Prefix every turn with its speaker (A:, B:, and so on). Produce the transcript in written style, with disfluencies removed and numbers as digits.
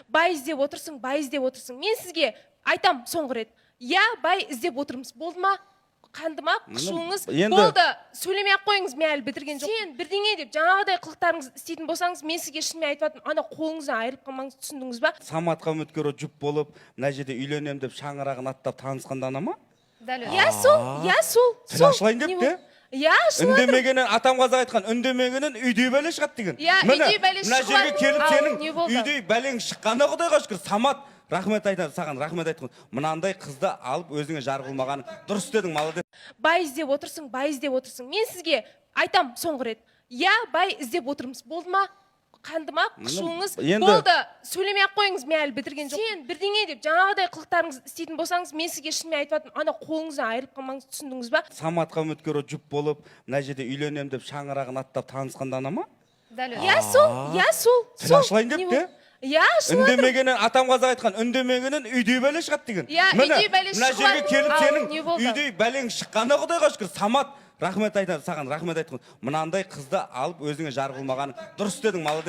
A: Бай іздеп отырсың, бай іздеп отырсың. Мен сізге айтам соңғы рет, иә, бай іздеп отырмыз. Болды ма? Қанды ма қышуыңыз? Болды, сөйлемей ақ қойыңыз, мен әлі бітірген жоқпын. Сен бірдеңе деп жаңағыдай қылықтарыңызды істейтін болсаңыз, мен сізге шынымен айтып жатырмын, ана қолыңыздан айырылып қалмаңыз, түсіндіңіз ба?
B: Саматқа үміткер жұп болып, мына жерде үйленемін деп шаңырағын аттап танысқанда ана ма?
C: Дәл өзі.
A: Иә, сол, иә, сол.
B: Тіл
A: Сол.
B: ашылайын деп
A: Не
B: те?
A: болды? Иә, ашылып жатыр.
B: Үндемегеннен, атам қазақ айтқан, үндемегеннен үйдей бәле шығады деген.
A: Иә,
B: Міне,
A: үйдей бәле
B: мына
A: шығып
B: жерге
A: жатыр.
B: келіп
A: Ал,
B: сенің
A: не болды?
B: үйдей бәлең шыққанына құдайға шүкір. Самат, рахмет айтамын саған, рахмет айтқым. Мынандай қызды алып өзіңе жар қылмағаның дұрыс дедің, молодец.
A: Бай іздеп отырсың, бай іздеп отырсың. Мен сізге айтам соңғы рет, иә, бай іздеп отырмыз. Болды ма? Қанды ма қышуыңыз? Болды, сөйлемей ақ қойыңыз, мен әлі бітірген жоқпын. Сен бірдеңе деп жаңағыдай қылықтарыңызды істейтін болсаңыз, мен сізге шынымен айтып жатырмын, ана қолыңыздан айырылып қалмаңыз, түсіндіңіз ба?
B: Саматқа үміткер жұп болып, мына жерде үйленемін деп шаңырағын аттап танысқанда ана ма?
C: Дәл өзі.
A: Иә, сол, иә, сол.
B: Тіл
A: Сол.
B: ашылайын деп
A: Не
B: те?
A: болды? Иә, ашылып жатыр.
B: Үндемегеннен, атам қазақ айтқан, үндемегеннен үйдей бәле шығады деген.
A: Иә,
B: Міне,
A: үйдей бәле
B: мына
A: шығып
B: жерге
A: жатыр.
B: келіп
A: Ал,
B: сенің
A: не болды?
B: үйдей бәлең шыққанына құдайға шүкір. Самат, рахмет айтамын саған, рахмет айтқым. Мынандай қызды алып өзіңе жар қылмағаның дұрыс дедің, молодец.